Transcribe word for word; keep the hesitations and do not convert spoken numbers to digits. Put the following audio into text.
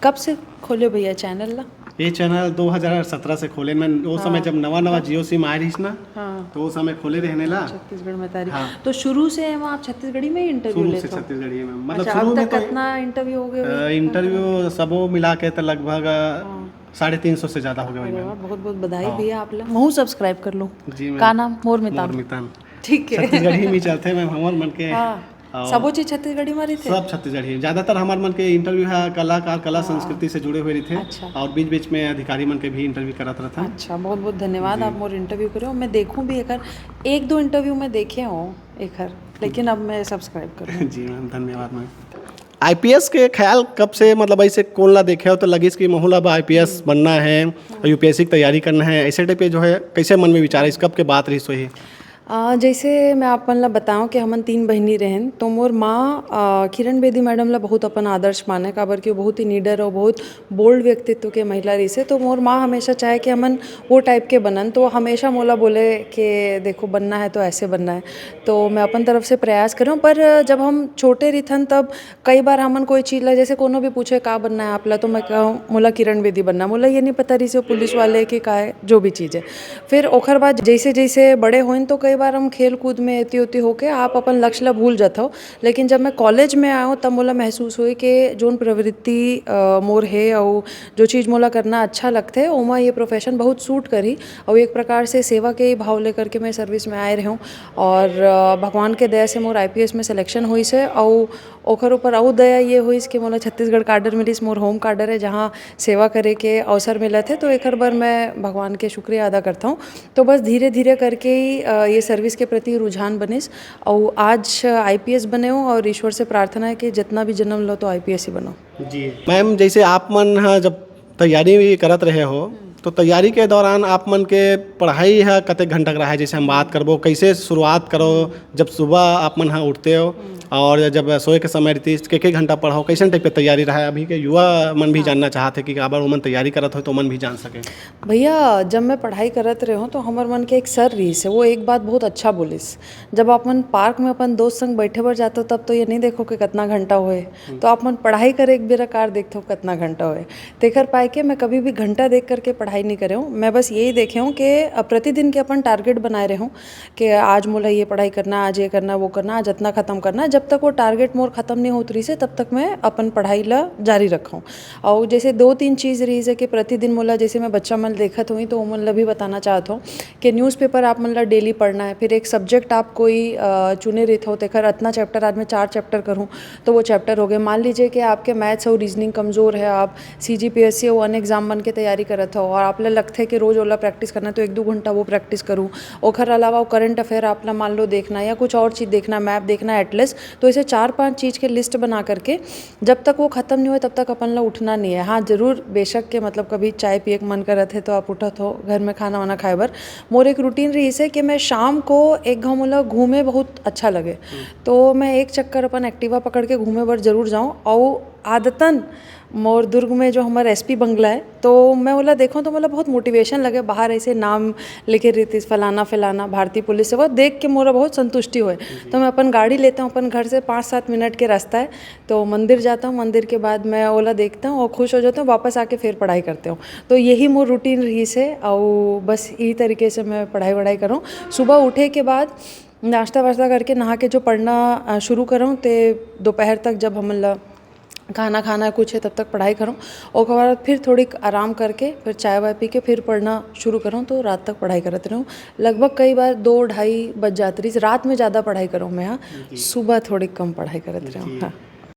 कब से खोले भैया चैनल ला? ये चैनल दो हज़ार सत्रह से खोले मैं। वो समय हाँ। जब नवा नवा जियो सिम आए रहिस ना, हाँ। तो वो समय खोले रहने ला। छत्तीसगढ़ में तारीख। हाँ। तो शुरू से है वहाँ आप छत्तीसगढ़ी में ही इंटरव्यू लेते हो? छत्तीसगढ़ी में, मतलब, अच्छा, शुरू अब तक तो कितना इंटरव्यू हो गए? इंटरव्यू सबो मिला के तो लगभग हाँ। साढ़े तीन सौ से ज्यादा हो गया। बहुत बहुत बधाई भैया, आप ला महू सब्सक्राइब कर लो। जी, का नाम? मोर मितान। ठीक है। छत्तीसगढ़ी में चलते हैं, मैं हमर मन के। हाँ। सबो चीज छत्तीसगढ़ी में रहिथे? सब छत्तीसगढ़ी। ज्यादातर हमर मन के इंटरव्यू है कलाकार, कला हाँ। संस्कृति से जुड़े हुए रहिथे। अच्छा। और बीच बीच में अधिकारी मन के भी इंटरव्यू करत रहथन। अच्छा, बहुत बहुत धन्यवाद, आप मोर इंटरव्यू करे हो। मैं देखूं भी एकर, एक दो इंटरव्यू मैं देखे हो एकर, लेकिन अब मैं सब्सक्राइब करूँ। जी मैम, धन्यवाद मैम। आईपीएस के ख्याल कब से, मतलब, ऐसे कौन ला देखे हो तो लगिस कि महू ला अब आईपीएस बनना है, यूपीएससी की तैयारी करना है, ऐसे टाइप के जो है, कैसे मन में विचार है, इस कब के बात रही सो ही? आ, जैसे मैं आप मन ला बताऊं कि हमन तीन बहिनी रहन, तो मोर माँ, आ, किरण बेदी मैडम ला बहुत अपन आदर्श माने, काबर कि वो बहुत ही निडर और बहुत बोल्ड व्यक्तित्व के महिला रहिसे। तो मोर माँ हमेशा चाहे कि हमन वो टाइप के बनन, तो हमेशा मोला बोले कि देखो, बनना है तो ऐसे बनना है। तो मैं अपन तरफ से प्रयास करूँ, पर जब हम छोटे रहिथन तब कई बार हमन कोई चीज ला, जैसे कोनो भी पूछे, "का बनना है आप ला?" तो मैं कहूँ, "मोला किरण बेदी बनना।" मोला ये नहीं पता रहिसे वो पुलिस वाले के का है, जो भी चीज है। फिर ओखर बाद जैसे जैसे बड़े होइन, तो कई बार हम खेल कूद में एती ओती होके आप अपन लक्ष्य ला भूल जाथव। लेकिन जब मैं कॉलेज में आयो, तब मोला महसूस होई कि जोन प्रवृत्ति, अ, मोर हे, अउ जो चीज मोला करना अच्छा लगथे, ओमा ये प्रोफेशन बहुत सूट करही। अउ एक प्रकार से सेवा के ही भाव लेकर के मैं सर्विस में आए रहूँ, और, अ, भगवान के दया से मोर आईपीएस में सिलेक्शन होइस हे, अउ ओखर ऊपर अउ दया ये होइस कि मोला छत्तीसगढ़ काडर मिलिस, मोर होम काडर है, जहाँ सेवा करे के अवसर मिलत हे। तो एखर बर मैं भगवान के शुक्रिया अदा करता हूँ। तो बस धीरे धीरे करके ही, अ, ये सर्विस के प्रति रुझान बनिस, अउ आज आईपीएस बने हो, और ईश्वर से प्रार्थना है कि जितना भी जन्म लो तो आईपीएस ही बनो। जी मैम, जैसे आप मन ह जब तैयारी भी करत रहे हो, तो तैयारी के दौरान आप मन के पढ़ाई ह कतेक घंटा के रहा है? जैसे हम बात करबो, कैसे शुरुआत करो, जब सुबह आप मन ह उठते हो और जब सोए के समय रहती, के के घंटा पढ़ो, कैसन टाइप के तैयारी रहा है? अभी के युवा मन भी हाँ। जानना चाहते कि काबर ओमन तैयारी करत हो, तो ओमन भी जान सके। भैया, जब मैं पढ़ाई करत रहे हूँ, तो हमर मन के एक सर रहिस हे, वो एक बात बहुत अच्छा बोलिस, "जब आप मन पार्क में अपन दोस्त संग बैठे बर जाते हो, तब तो ये नहीं देखो कि कितना घंटा होए, तो आप मन पढ़ाई करे एक बेरा कार देखते हो कितना घंटा होए।" तेकर पाए के मैं कभी भी घंटा देख करके पढ़ाई नहीं करे हूँ। मैं बस यही देखे हूँ कि, अ, प्रतिदिन के अपन टारगेट बनाए रहे हूँ कि आज मोला ये पढ़ाई करना, आज ये करना, वो करना, आज इतना खत्म करना। जब तक वो टारगेट मोर खत्म नहीं होत रहिस हे, तब तक मैं अपन पढ़ाई ला जारी रखा हूँ। और जैसे दो तीन चीज रहिस हे कि प्रतिदिन मोला, जैसे मैं बच्चा मन देखत हुई, तो ओमन ला भी बताना चाहत हूँ कि न्यूज़पेपर आप मन ला डेली पढ़ना है। फिर एक सब्जेक्ट आप कोई, अ, चुने रहित हो, तेकर अतना चैप्टर, आज मैं चार चैप्टर करूँ, तो वो चैप्टर हो गए। मान लीजिए कि आपके मैथ्स और रीजनिंग कमजोर है, आप सीजीपीएससी और अन्य एग्जाम मन के तैयारी करत हो और आप ला लगथे कि रोज ओला प्रैक्टिस करना, तो एक दो घंटा वो प्रैक्टिस करूँ। ओखर अलावा वो करंट अफेयर आप ला मान लो देखना या कुछ और चीज देखना, मैप देखना एटलीस्ट, तो ऐसे चार पांच चीज के लिस्ट बना करके जब तक वो खत्म नहीं होए, तब तक अपन ला उठना नहीं है। हाँ, जरूर, बेशक के, मतलब, कभी चाय पिए के मन करत हे, तो आप उठत हो घर में खाना वाना खाए बर। मोर एक रूटीन रहिस हे कि मैं शाम को एक घाव मोला घूमे बहुत अच्छा लगे, तो मैं एक चक्कर अपन एक्टिवा पकड़ के घूमे बर जरूर जाऊँ। और आदतन मोर दुर्ग में जो हमर एसपी बंगला है, तो मैं ओला देखूँ तो मोला बहुत मोटिवेशन लगे। बाहर ऐसे नाम लिखे रहितिस, फलाना फलाना भारतीय पुलिस से, वो देख के मोला बहुत संतुष्टि होए। तो मैं अपन गाड़ी लेता हूँ, अपन घर से पाँच सात मिनट के रास्ता है, तो मंदिर जाता हूँ, मंदिर के बाद मैं ओला देखता हूँ और खुश हो जाता हूँ, वापस आके फिर पढ़ाई करते हूँ। तो यही मोर रूटीन रहिस हे, और बस यही तरीके से मैं पढ़ाई वढ़ाई करूँ। सुबह उठे के बाद नाश्ता वास्ता करके, नहा के जो पढ़ना, अ, शुरू करूँ, ते दोपहर तक जब हमन ला खाना खाना कुछ है, तब तक पढ़ाई करूँ। ओकर बाद फिर थोड़ी आराम करके, फिर चाय वाय पी के फिर पढ़ना शुरू करूँ, तो रात तक पढ़ाई करत रहूँ। लगभग कई बार दो ढाई बज जात रहिस। रात में ज़्यादा पढ़ाई करूँ मैं, हाँ, सुबह थोड़ी कम पढ़ाई करत रहूँ। हाँ।